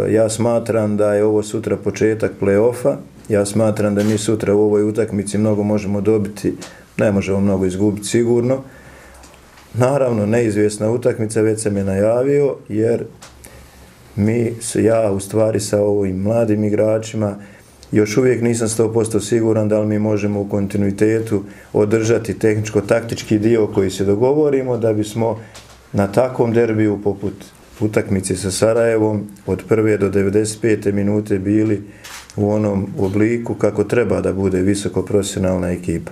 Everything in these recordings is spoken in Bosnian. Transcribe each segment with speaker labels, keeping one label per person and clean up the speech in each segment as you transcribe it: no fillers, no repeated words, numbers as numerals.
Speaker 1: Ja smatram da je ovo sutra početak play-offa. Ja smatram da mi sutra u ovoj utakmici mnogo možemo dobiti, ne možemo mnogo izgubiti sigurno. Naravno, neizvjesna utakmica, već sam je najavio, jer ja u stvari sa ovim mladim igračima još uvijek nisam 100% siguran da li mi možemo u kontinuitetu održati tehničko-taktički dio koji se dogovorimo da bismo na takvom derbiju poput utakmice sa Sarajevom od 1. do 95. minute bili u onom obliku kako treba da bude visoko profesionalna ekipa.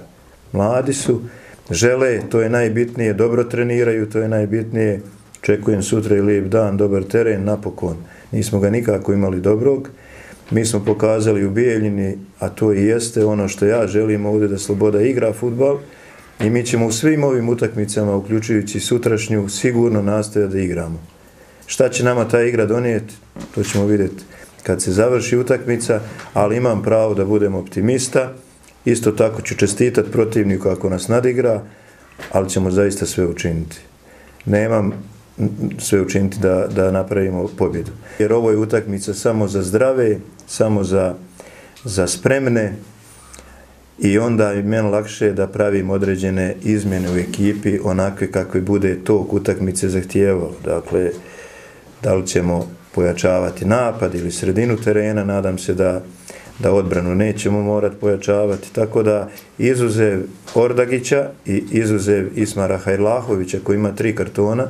Speaker 1: Mladi su, žele, to je najbitnije, dobro treniraju, to je najbitnije. Očekujem sutra i lijep dan, dobar teren, napokon. Nismo ga nikako imali dobrog. Mi smo pokazali u Bijeljini, a to i jeste ono što ja želim ovdje, da Sloboda igra fudbal i mi ćemo u svim ovim utakmicama, uključujući sutrašnju, sigurno nastojati da igramo. Šta će nama ta igra donijeti, to ćemo vidjeti kad se završi utakmica, ali imam pravo da budem optimista. Isto tako ću čestitati protivniku ako nas nadigra, ali ćemo zaista sve učiniti. Nemam sve učiniti da napravimo pobjedu. Jer ovo je utakmica samo za zdrave, samo za spremne i onda je meni lakše da pravim određene izmjene u ekipi onakve kakve bude tok utakmice zahtijevao. Dakle, da li ćemo pojačavati napad ili sredinu terena, nadam se da odbranu nećemo morati pojačavati, tako da izuzev Ordagića i izuzev Ismara Hajlahovića koji ima 3 kartona,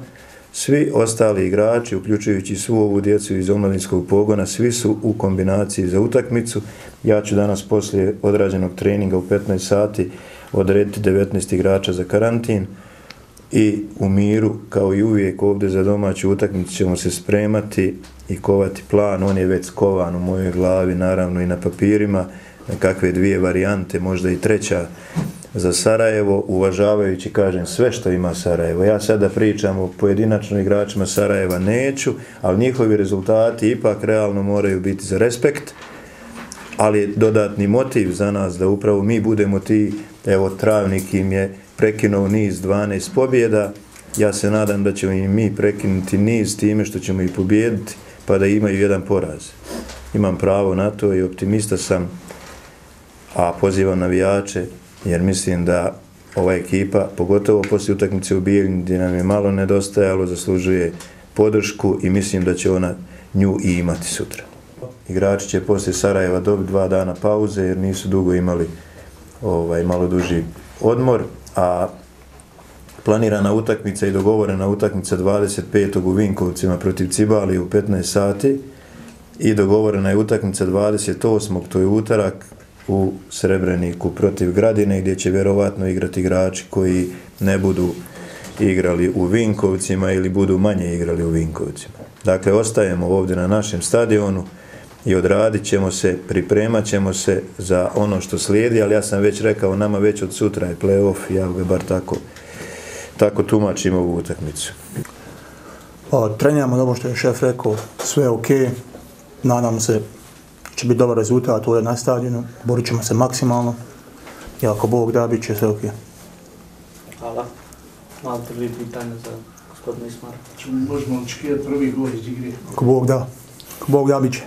Speaker 1: svi ostali igrači, uključujući svu ovu djecu iz omladinskog pogona, svi su u kombinaciji za utakmicu. Ja ću danas poslije odrađenog treninga u 15 sati odrediti 19 igrača za karantin i u miru, kao i uvijek ovdje za domaću utakmicu, ćemo se spremati i kovati plan. On je već kovan u mojoj glavi, naravno i na papirima, nekakve 2 varijante, možda i 3. za Sarajevo, uvažavajući, kažem, sve što ima Sarajevo. Ja sada pričam o pojedinačno igračima Sarajeva neću, ali njihovi rezultati ipak realno moraju biti za respekt, ali je dodatni motiv za nas da upravo mi budemo ti. Evo, Travnik im je prekinuo niz 12 pobjeda, ja se nadam da ćemo i mi prekinuti niz time što ćemo ih pobijediti, pa da imaju jedan poraz. Imam pravo na to i optimista sam, a pozivam navijače, jer mislim da ova ekipa, pogotovo poslije utakmice u Bijeljini gdje nam je malo nedostajalo, zaslužuje podršku i mislim da će ona nju i imati sutra. Igrači će poslije Sarajeva dobiti 2 dana pauze jer nisu dugo imali malo duži odmor, a planirana utakmica i dogovorena utakmica 25. u Vinkovcima protiv Cibali u 15 sati i dogovorena je utakmica 28. to je utorak u Srebreniku protiv Gradine, gdje će vjerovatno igrati igrači koji ne budu igrali u Vinkovcima ili budu manje igrali u Vinkovcima. Dakle, ostajemo ovdje na našem stadionu i odradit ćemo se, pripremat ćemo se za ono što slijedi, ali ja sam već rekao, nama već od sutra je play-off, ja ga bar tako tumačim ovu utakmicu.
Speaker 2: Treniramo dobro što je šef rekao, sve je ok, nadam se će biti dobar rezultat ovdje na stadionu, borit ćemo se maksimalno i ako Bog da, bit će sve ok.
Speaker 3: Hvala. Malite li pitanja za gospodina Ismara?
Speaker 4: Možemo očekivati prvi gol iz igre?
Speaker 2: Ako Bog da, bit će.